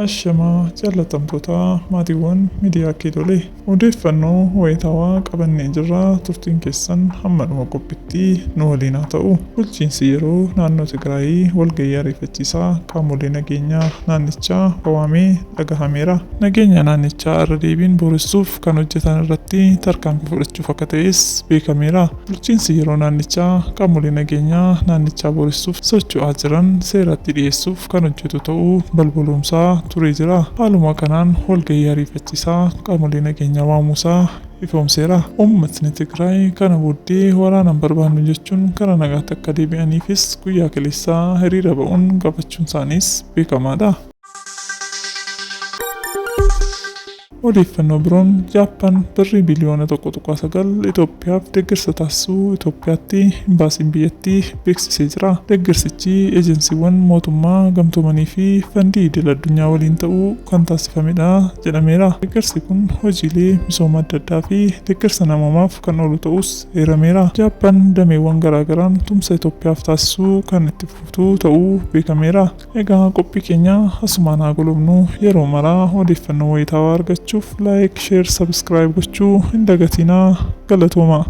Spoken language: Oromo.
Ashamaa jaallatamtoota maatiiwwan miidiyaa Kiilolee odeeffannoo wayitaawaa qabannee jirra. Turtiin keessan hamma dhuma qophiitti nu waliin haa ta'u. Bulchiinsi yeroo naannoo Tigraayii walgahii ariifachiisaa qaamolee nageenyaa naannichaa waamee dhagahameera. Nageenya naannichaa irra deebiin booressuuf kan hojjetan irratti tarkaanfii fudhachuuf akka ta'es beekameera. Bulchiinsi yeroo naannichaa qaamolee nageenyaa naannichaa booressuuf socho'aa jiran seeratti dhiyeessuuf kan hojjetu ta'uu balbaloomsaa turee jira. Haaluma kanaan walgahii ariifachiisaa qaamolee nageenyaa waamuusaa ifoomseera. Uummatni Tigraay kana booddee waraana hin barbaannu jechuun karaa nagaatti akka deebi'aniifis guyyaa kaleessaa hiriira ba'uun gaafachuun isaaniis beekamaadha. Odeeffannoo biroon Jaappaan birrii biliyoona 1.9 Itoophiyaaf deeggarsa taasisuu Itoophiyaatti imbaasiin biyyattii beeksisee jira. Deeggarsichi ejensiiwwan mootummaa gamtoomanii fi fandii idil addunyaa waliin ta'uu kan taasifamedha jedhameera. Deeggarsi kun hojiilee misooma adda addaa fi deeggarsa namoomaaf kan oolu ta'us eerameera. Jaappaan dameewwan garaagaraan tumsa Itoophiyaaf taasisuu kan itti fuftu ta'uu beekameera. Egaa qophii keenya asumaan haa golobnu. Yeroo maraa odeeffannoo wayitaawaa argachuuf like, share, subscribe gochuu hin dagatinaa. Galatooma.